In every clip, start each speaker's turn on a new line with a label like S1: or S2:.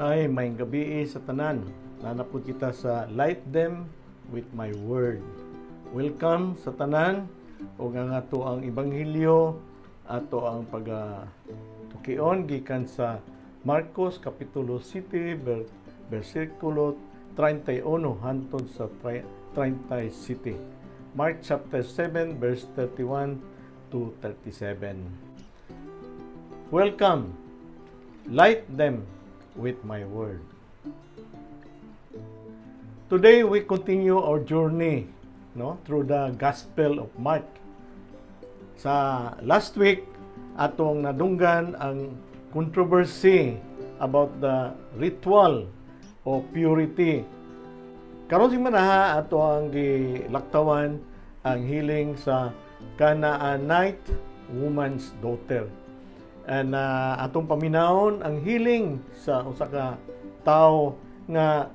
S1: Ay, maayong gabii sa tanan. Naa na pud kita sa Light Them with My Word. Welcome sa tanan ug ang ato ang ebanghelyo, ato ang pag tukion gikan sa Marcos kapitulo 7 bersikulo 31 hantod sa 37. Mark chapter 7 verse 31 to 37. Welcome. Light them with my word. Today we continue our journey, no, through the Gospel of Mark. Sa last week, atong nadunggan ang controversy about the ritual of purity. Karon simanaha, ato ang gilaktawan ang healing sa Canaanite woman's daughter. And atong paminawon ang healing sa usa ka tawo nga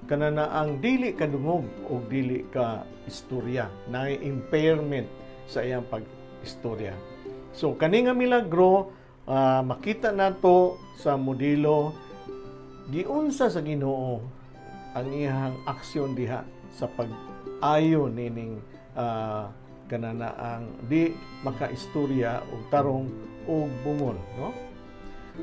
S1: kanana ang dili kadungog o dili ka istorya, na impairment sa iyang pag-istorya. So kani nga milagro, makita nato sa modelo giunsa sa Ginoo ang iyang aksyon diha sa pag-ayo nining kanana ang di makaistorya og tarong og bungol, no?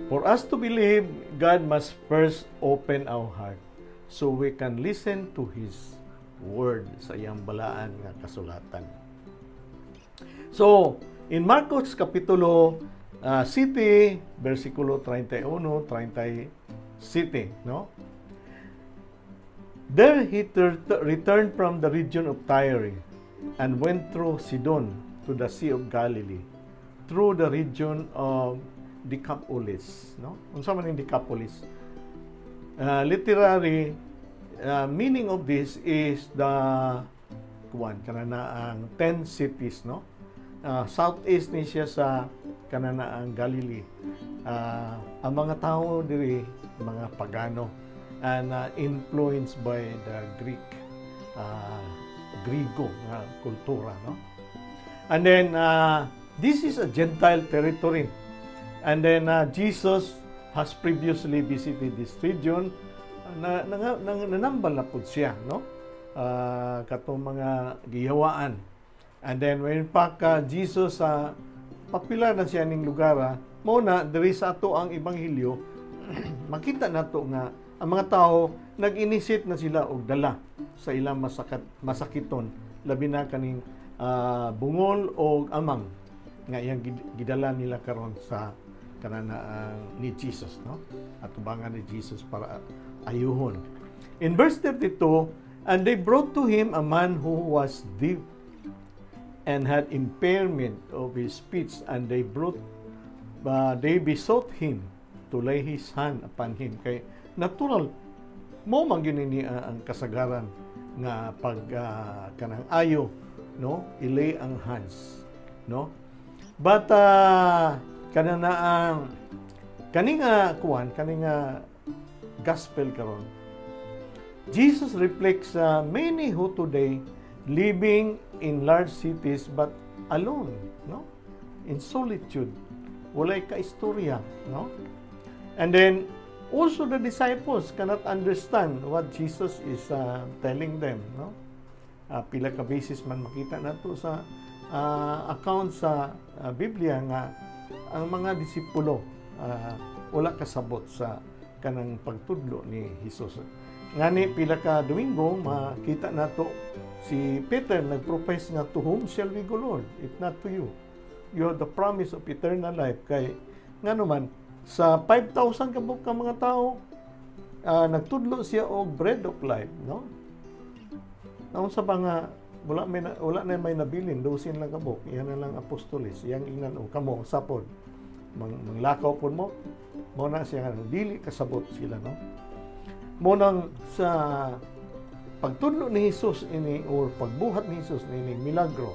S1: For us to believe, God must first open our heart so we can listen to His word sa iyang balaan nga kasulatan. So, in Marcos kapitulo 7 versikulo 31 37, no? There he returned from the region of Tyre and went through Sidon to the Sea of Galilee, through the region of Decapolis, no? Unsa man yung Decapolis? Literary meaning of this is the kuan kanana ang 10 cities, no? Southeast ni siya sa kanana ang Galilee. Ang mga tao diri mga pagano and influenced by the Greek Grigo nga kultura, no? And then this is a Gentile territory. And then Jesus has previously visited this region na nanambal na pud siya, no? Katong mga gihawaan. And then when in fact Jesus sa papila na siya ning lugar, mao na diri sa ato ang ebanghelyo makita nato nga ang mga tao nag-initiate na sila og dala sa ilang masakiton, labi na kaning bungol o amang nga iyang gidala nila karon sa kanana ni Jesus, no, atubangan ni Jesus para ayuhon. In verse 32, "And they brought to him a man who was deaf and had impairment of his speech, and they besought him to lay his hand upon him." Kay natural mo man gyud ni ang kasagaran nga pag kanang ayo, no, ilay ang hands, no? But kanana ang kani nga kuan, kani nga gospel karon, Jesus reflects many who today living in large cities but alone, no, in solitude, walay ka istorya, no? And then also the disciples cannot understand what Jesus is telling them, no? Pila ka beses man makita nato sa account sa Biblia nga ang mga disipulo wala kasabot sa kanang pagtudlo ni Jesus. Ngani pila ka Domingo makita nato si Peter nagprofess nga, "To whom shall we go, Lord, if not to you? You have the promise of eternal life." Kay ngano man sa 5,000 ka ka mga tao nagtudlo siya og bread of life, no? Naunsa ba nga wala na may nabilin, 12 lang kabuk, iyan na lang apostoles, iyang ingnan, "O kamo sapod manglakaw pud mo?" Mo na siya nga dili kasabot sila, no? Mo nang sa pagtudlo ni Jesus ini or pagbuhat ni Jesus ini milagro,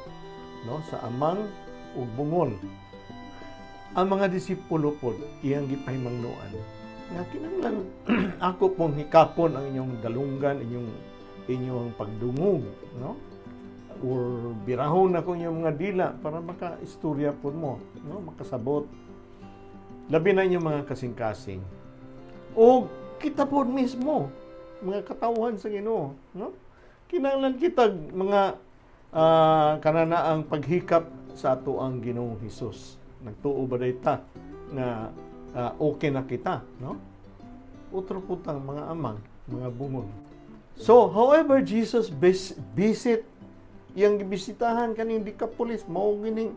S1: no, sa amang ug bungol, ang mga disipulo pod iyang gipahimangnoan nga kinahanglan ako pong hikapon ang inyong dalunggan, inyong pagdungog, no, or birahon ako inyong mga dila para maka-istorya pod mo, no, makasabot, labi na inyong mga kasing-kasing. O Kita po mismo mga katawhan sa Ginoo, no? Kinahanglan kita mga kanana ang paghikap sa ato ang Ginoong Hesus. Nagtuo ba ta nga okay na kita, no? Utro putang mga amang, mga bungol. So, however, Jesus visit, iyang gibisitahan kaning Decapolis, mao gining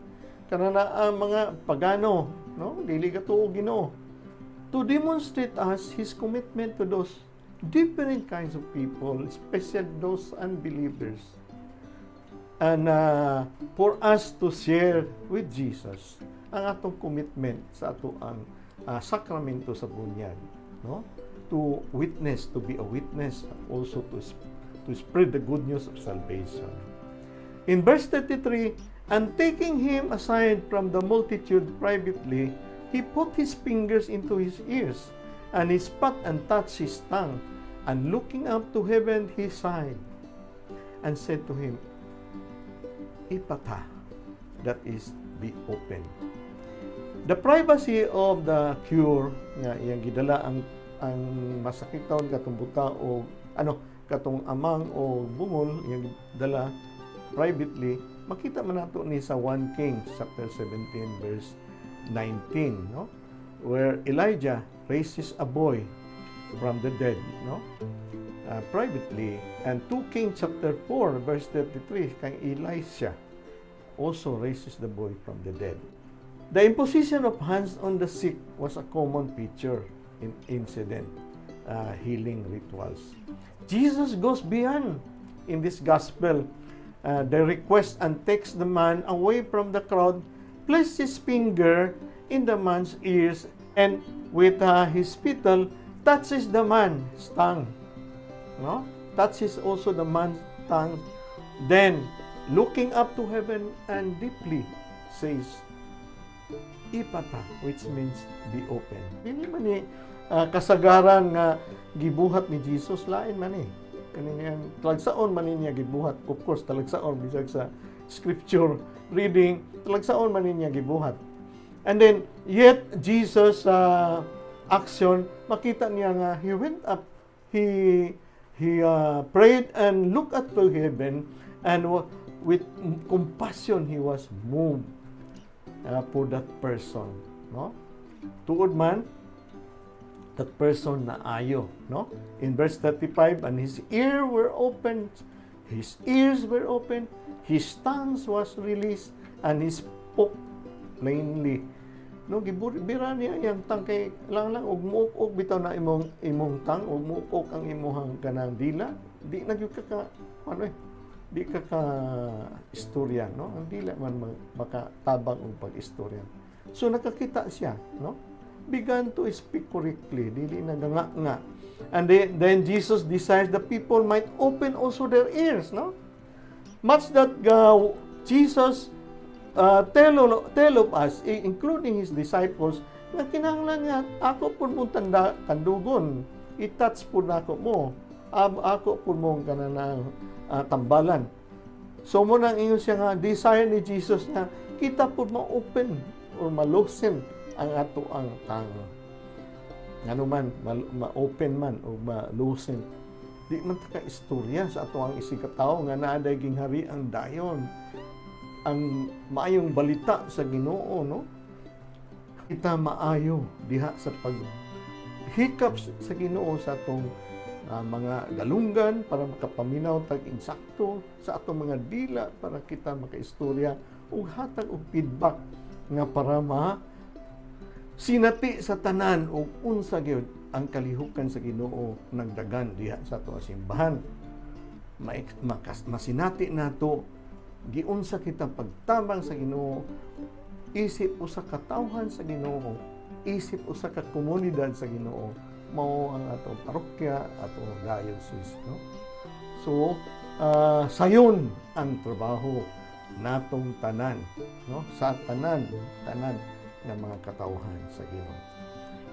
S1: kanana ang mga pagano, no? Dili katuo Ginoo. To demonstrate us his commitment to those different kinds of people, especially those unbelievers. And for us to share with Jesus ang atong commitment sa ato ang sakramento sa bunyag, no? To witness, to be a witness, also to spread the good news of salvation. In verse 33, "And taking him aside from the multitude privately, he put his fingers into his ears, and he spat and touched his tongue, and looking up to heaven, he sighed, and said to him, 'Ephphatha,' that is, 'Be open.'" The privacy of the cure nga iyang gidala ang masakiton katong buta o ano katong amang o bungol, iyang dala privately, makita man nato ni sa 1 Kings chapter 17 verse 19, no, where Elijah raises a boy from the dead, no, privately, and 2 Kings chapter 4 verse 33, kang Elisha also raises the boy from the dead. The imposition of hands on the sick was a common feature in incident healing rituals. Jesus goes beyond in this gospel the request and takes the man away from the crowd, places his finger in the man's ears, and with his spittle touches the man's tongue. No? Touches also the man's tongue. Then, looking up to heaven and deeply says, "Ephphatha," which means "Be open." Dili man ni kasagaran nga gibuhat ni Jesus, lain man ni. Kani niyang talagsaon man niya gibuhat. Of course, talagsaon bisag sa scripture reading, talagsaon man niya gibuhat. And then yet Jesus action, makita niya nga he went up, he prayed and looked up to heaven, and with compassion he was moved for that person, no? Tuod man that person na ayo, no? In verse 35, "And his ear were opened, his ears were opened, his tongues was released, and he spoke plainly." No, gibira niya iyang tongue kay lang lang og muuk bitaw na imong tongue og muuk ang imong kanang dila, di na gyud ka ano eh, di ka ka istorya, no? Ang dila man makatabang og pag-istorya. So nakakita siya, no? Began to speak correctly, dili na nga nga. And then Jesus desires the people might open also their ears, no? Much that Jesus tell of us, including his disciples, nga kinahanglan nga ako pud mong tanda kandugon, i-touch pud nako mo, ako pud mong kanang tambalan. So mo nang ingon siya nga desire ni Jesus nga kita pud ma-open or ma-loosen ang ato ang tongue. Ngano man ma-open man o ma-loosen, di man ta ka istorya sa ato ang isigkatawo nga naa day ginghari ang dayon ang maayong balita sa Ginoo, no? Kita maayo diha sa pag hikap sa Ginoo sa atong mga galunggan para makapaminaw tag insakto sa atong mga dila para kita makaistorya ug hatag og feedback nga para ma sinati sa tanan og unsa gyud ang kalihukan sa Ginoo nagdagan diha sa ato simbahan. Masinati nato giunsa kita pagtabang sa Ginoo isip usa ka tawhan sa Ginoo, isip usa ka komunidad sa Ginoo, mao ang atong parokya, atong diocese, no? So sayon ang trabaho natong tanan, no, sa tanan tanan nga mga katawhan sa Ginoo.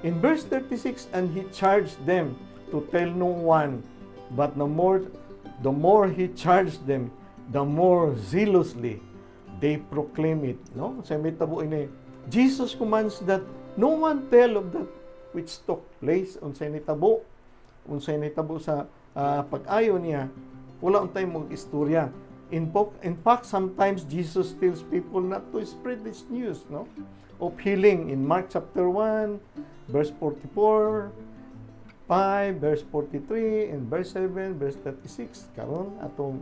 S1: In verse 36, "And he charged them to tell no one, but the more he charged them, the more zealously they proclaim it," no? Sa may tabo ini, Jesus commands that no one tell of that which took place, unsay nitabo. Unsay nahitabo sa pag-ayo niya, wala untay mo istorya. In fact, sometimes Jesus tells people not to spread this news, no, of healing in Mark chapter 1, verse 44, 5, verse 43, and verse 7, verse 36. Karon atong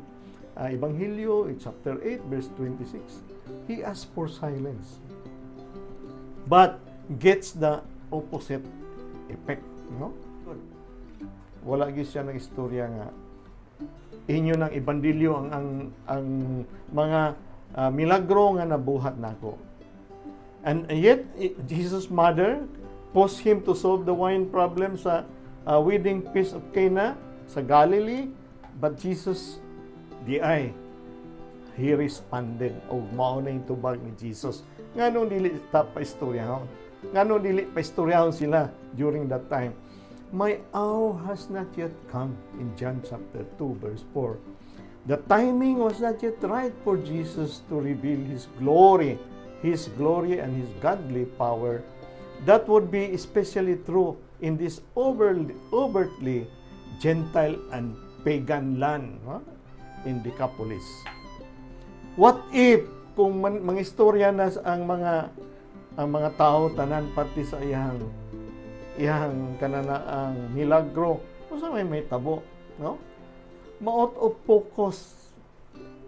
S1: Ebanghelyo, in chapter 8, verse 26. He asked for silence, but gets the opposite effect, no? Wala gyud siya ng istorya nga inyo ng ebanghelyo ang mga milagro nga nabuhat nako. And yet Jesus' mother caused him to solve the wine problem sa wedding feast of Cana sa Galilee, but Jesus diay, he responded og mao na yung tubag ni Jesus. Ngano dili ta pa istoryahon? Ngano dili pa istoryahon sila during that time? "My hour has not yet come," in John chapter 2 verse 4. The timing was not yet right for Jesus to reveal his glory and his godly power. That would be especially true in this overtly Gentile and pagan land, huh, in Decapolis. What if kung mangistorya na ang mga tao tanan, pati sa iyang kanana ang milagro, unsa may mahitabo, no? Ma-out of focus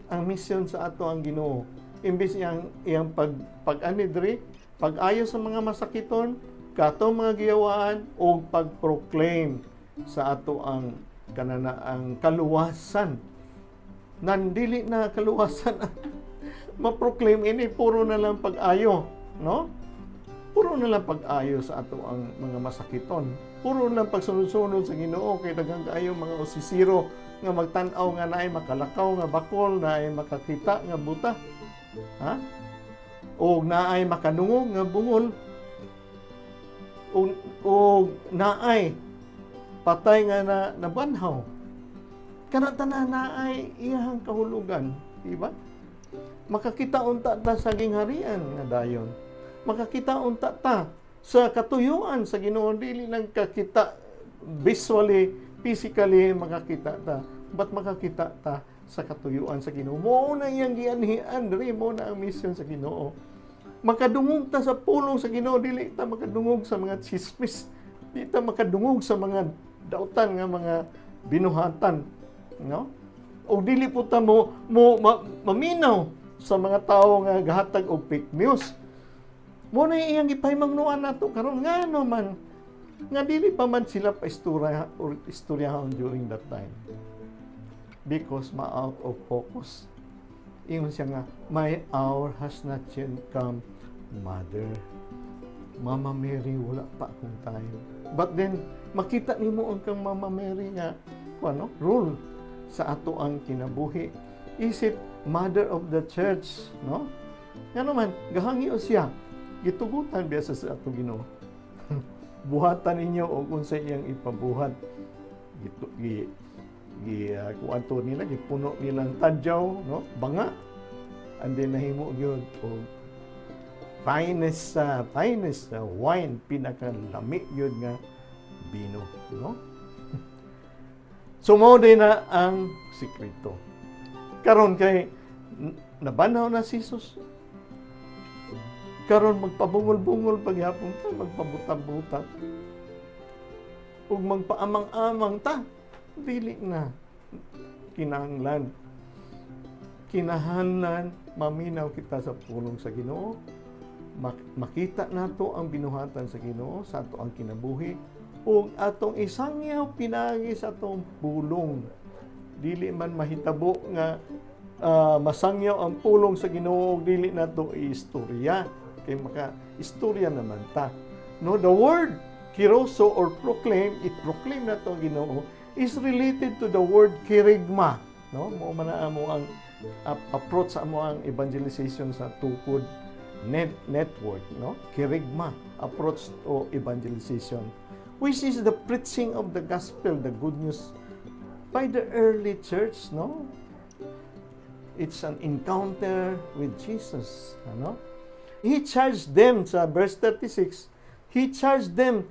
S1: ang mission sa ato ang Ginoo. Imbes iyang pag ani diri, pag-ayo sa mga masakiton, kato mga giyawaan og pag-proclaim sa ato ang kanana ang kaluwasan. Nandili na kaluwasan ma-proclaim ini, puro na lang pag-ayo, no? Puro na lang pag-ayo sa ato ang mga masakiton. Puro na lang pagsunod-sunod sa Ginoo kay daghang kaayo mga usisiro nga magtan-aw nga naay makalakaw nga bakol, naay makakita nga buta. Ha? O naay makadungog nga bungol. O naay patay nga na nabanhaw. Kana tanan naay iyang kahulugan, di ba? Makakita unta ta sa gingharian nga dayon. Makakita unta ta sa katuyuan sa Ginoo. Dili lang kakita visually, physically makakita ta, but makakita ta sa katuyuan sa Ginoo. Mo na iyang gianhian diri, mo na ang mission sa Ginoo. Makadungog ta sa pulong sa Ginoo, dili ta makadungog sa mga chismis, di ta makadungog sa mga dautan nga mga binuhatan, no? O dili po ta mo maminaw sa mga tao nga gahatag og fake news. Mo na iyang gipahimangnoan nato karon, ngano man nga dili pa man sila pa istorya or istoryahon during that time? Because ma out of focus. Ingon siya nga, "My hour has not yet come, Mother." Mama Mary, wala pa akong time. But then, makita nimo ang kang Mama Mary nga ano, role sa ato ang kinabuhi. Isip mother of the church, no? Nga naman, gahangyo siya. Gitugutan biya sa ato Ginoo. "Buhatan ninyo og unsay iyang ipabuhat." Gitu, gi gi kuan to nila, gipuno nilang tadyaw, no? Banga. And then nahimo gyud og finest wine, pinakalami gyud nga bino, no? So mao din na ang sikreto. Karon kay nabanhaw na si Jesus. Karon magpabungol-bungol pagyapon ta, magpabuta-buta. Ug magpaamang-amang ta, dili na kinahanglan. Kinahanglan maminaw kita sa pulong sa Ginoo. Makita nato ang binuhatan sa Ginoo sa ato ang kinabuhi ug atong isangyaw pinagi sa atong pulong. Dili man mahitabo nga masangyaw ang pulong sa Ginoo ug dili nato istorya, kay maka istorya naman ta, no? The word kerusso or proclaim, i-proclaim nato ang Ginoo, is related to the word kerygma, no? Mo man na amo ang approach sa amo ang evangelization sa Tukod Network, no? Kerygma approach to evangelization, which is the preaching of the gospel, the good news, by the early church, no? It's an encounter with Jesus, ano? He charged them sa verse 36, he charged them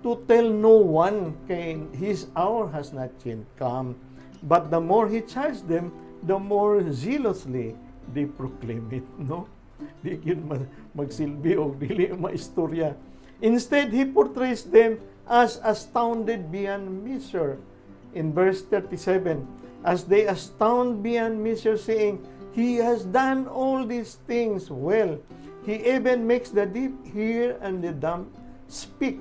S1: to tell no one, kay his hour has not yet come. But the more he charged them, the more zealously they proclaim it, no? Di gyud magsilbi og dili maistorya. Instead, he portrays them as astounded beyond measure. In verse 37, as they astound beyond measure, saying, "He has done all these things well. He even makes the deaf hear and the dumb speak."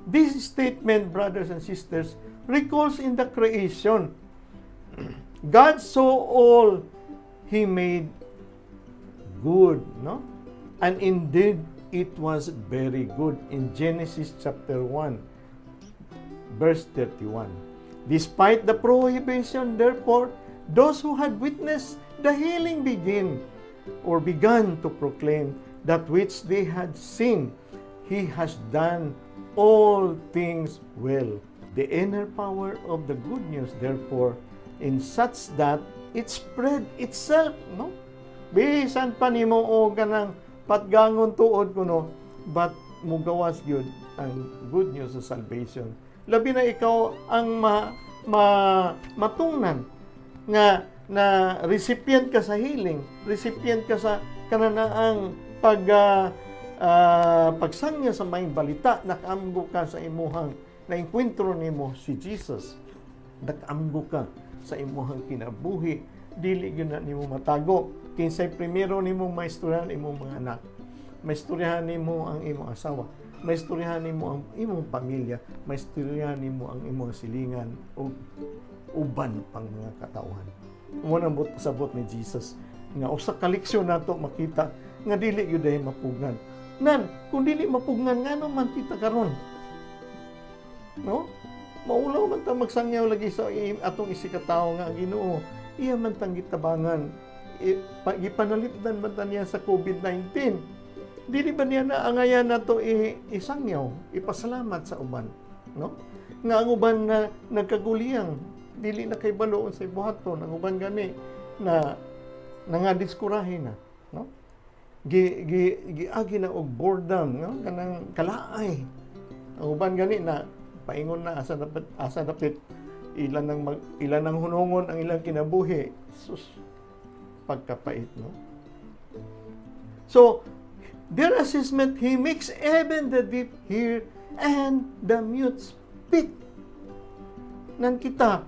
S1: This statement, brothers and sisters, recalls in the creation. God saw all He made good, no? And indeed, it was very good in Genesis chapter 1, verse 31. Despite the prohibition, therefore, those who had witnessed the healing begin or began to proclaim that which they had seen. He has done all things well. The inner power of the good news, therefore, in such that it spread itself, no? Bisan pa nimo o kanang patgangon tuod kuno, but mugawas gyud ang good news of salvation. Labi na ikaw ang ma matungnan nga na recipient ka sa healing, recipient ka sa kananaang pagsangya sa maayong balita, nakaamgo ka sa imuhang naengkwentro nimo si Jesus. Nakaamgo ka sa imuhang kinabuhi, dili gyud na nimo matago. Kinsay primero nimong maistoryahan? Imong mga anak. Maistoryahan nimo ang imong asawa. Maistoryahan nimo ang imong pamilya, maistoryahan nimo ang imong silingan ug uban pang mga katawhan. Mao nang buot pasabot ni Jesus nga usa ka leksyon nato makita nga dili gyud diay mapugngan. Nan, kung dili mapugngan, ngano man kita karon? No? Maulaw man ta magsangyaw lagi sa atong isigkatawo nga ang Ginoo iya man tang gitabangan. Gipanalipdan man ta niya sa COVID-19. Dili ba niya na angayan nato isangyaw, ipasalamat sa uban, no? Nga ang uban na nagkaguliyang, dili na kay balo sa buhaton, ang uban gani na nangadiskurahe na, no? Gi gi giagi na og boredom, no? Kanang kalaay. Ang uban gani na paingon na asa dapit ilan ang hunungon ang ilang kinabuhi. Sus, pagkapait, no? So, their assessment, "He makes even the deaf hear and the mute speak." Nan kita,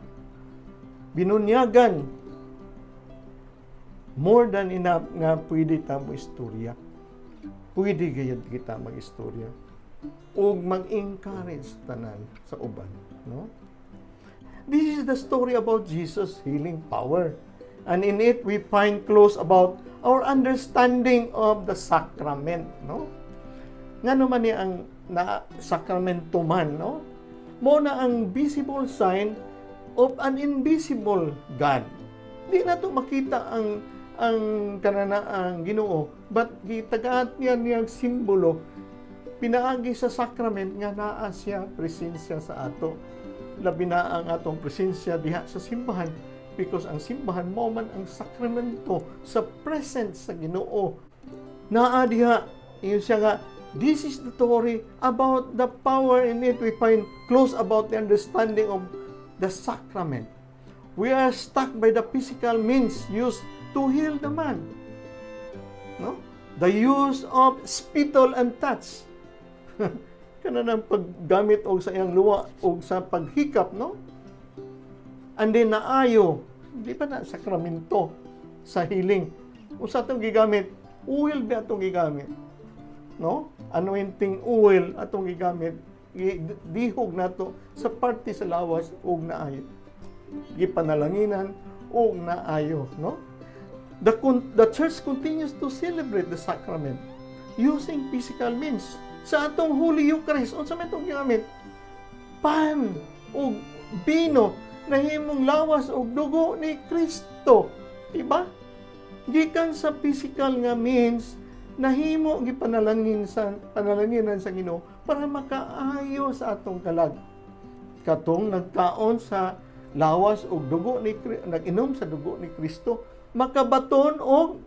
S1: binunyagan, more than enough nga pwede ta mo istorya. Pwede gayud kita mag-istorya ug mag-encourage tanan sa uban, no? This is the story about Jesus' healing power. And in it, we find clues about our understanding of the sacrament, no? Ngano man ni ang na sakramento man, no? Mao na ang visible sign of an invisible God. Di na to makita ang kanana ang Ginoo, but gitagaan niya niyang simbolo pinaagi sa sacrament nga naa siya presensya sa ato, labi na ang atong presensya diha sa simbahan, because ang simbahan mao man ang sakramento sa presence sa Ginoo naa diha. Ingon siya nga this is the story about the power. In it, we find clues about the understanding of the sacrament. We are struck by the physical means used to heal the man, no? The use of spittle and touch, kana ng paggamit og sa iyang luwa og sa paghikap, no? And then naayo. Di ba na sakramento sa healing? Unsa atong gigamit? Oil ba atong gigamit, no? Anointing oil atong gigamit, dihog nato sa parte sa lawas ug naayo, gipanalanginan ug naayo, no? The church continues to celebrate the sacrament using physical means. Sa atong Holy Eucharist, unsa may atong gigamit? Pan ug bino, nahimong lawas ug dugo ni Kristo, diba? Gikan sa physical nga means, nahimo gipanalangin sa panalanginan sa Ginoo para makaayo sa atong kalag. Katong nagkaon sa lawas ug dugo ni, nag-inom sa dugo ni Kristo, makabaton og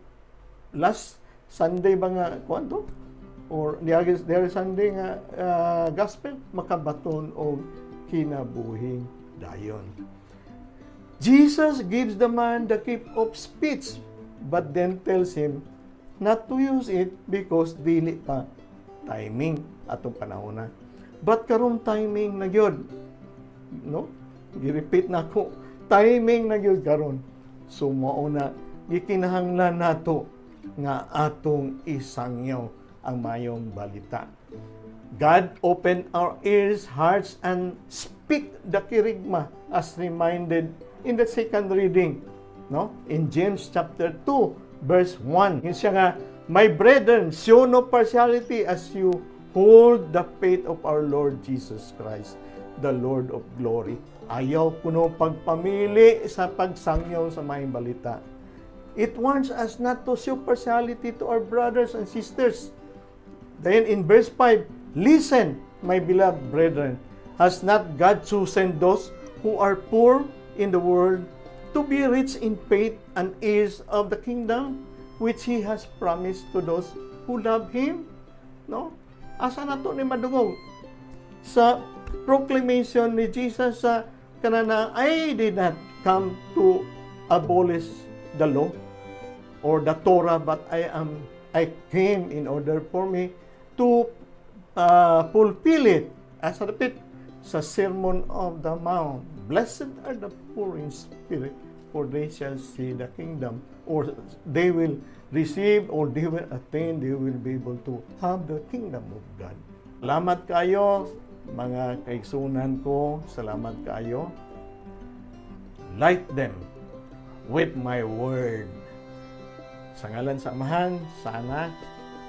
S1: last Sunday ba nga kuan to? or the Sunday nga gospel makabaton og kinabuhing dayon. Jesus gives the man the gift of speech, but then tells him not to use it because dili pa timing atong panahon na. But karong timing na gyud. No? Gi-repeat na ko. Timing na gyud karon. So mao na gikinahanglan nato nga atong isangyaw ang mayong balita. God open our ears, hearts, and speak the kerygma as reminded in the second reading, no? In James chapter 2, verse 1. Yun siya nga, "My brethren, show no partiality as you hold the faith of our Lord Jesus Christ, the Lord of glory." Ayaw kuno pagpamili sa pagsangyaw sa mayong balita. It warns us not to show partiality to our brothers and sisters. Then in verse 5, "Listen, my beloved brethren, has not God chosen those who are poor in the world to be rich in faith and heirs of the kingdom which He has promised to those who love Him?" No? Asa na to ni madungog? Sa proclamation ni Jesus sa kanana, "I did not come to abolish the law or the Torah, but I came in order for me to fulfill it." As I repeat, sa Sermon of the Mount, "Blessed are the poor in spirit, for they shall see the kingdom," or they will receive, or they will attain, they will be able to have the kingdom of God. Salamat kayo, mga kaigsunan ko. Salamat kayo. Light them with my word. Sa ngalan sa Amahan, sa Anak,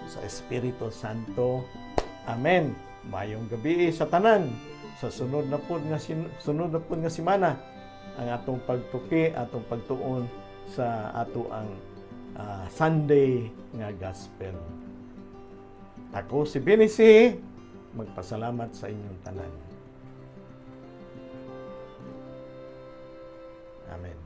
S1: sa Espiritu Santo. Amen. Mayong gabi sa tanan. Sa sunod na pud nga semana ang atong pagtuki, atong pagtuon sa ato ang Sunday nga gospel. Ako si Benici, magpasalamat sa inyong tanan. Amen.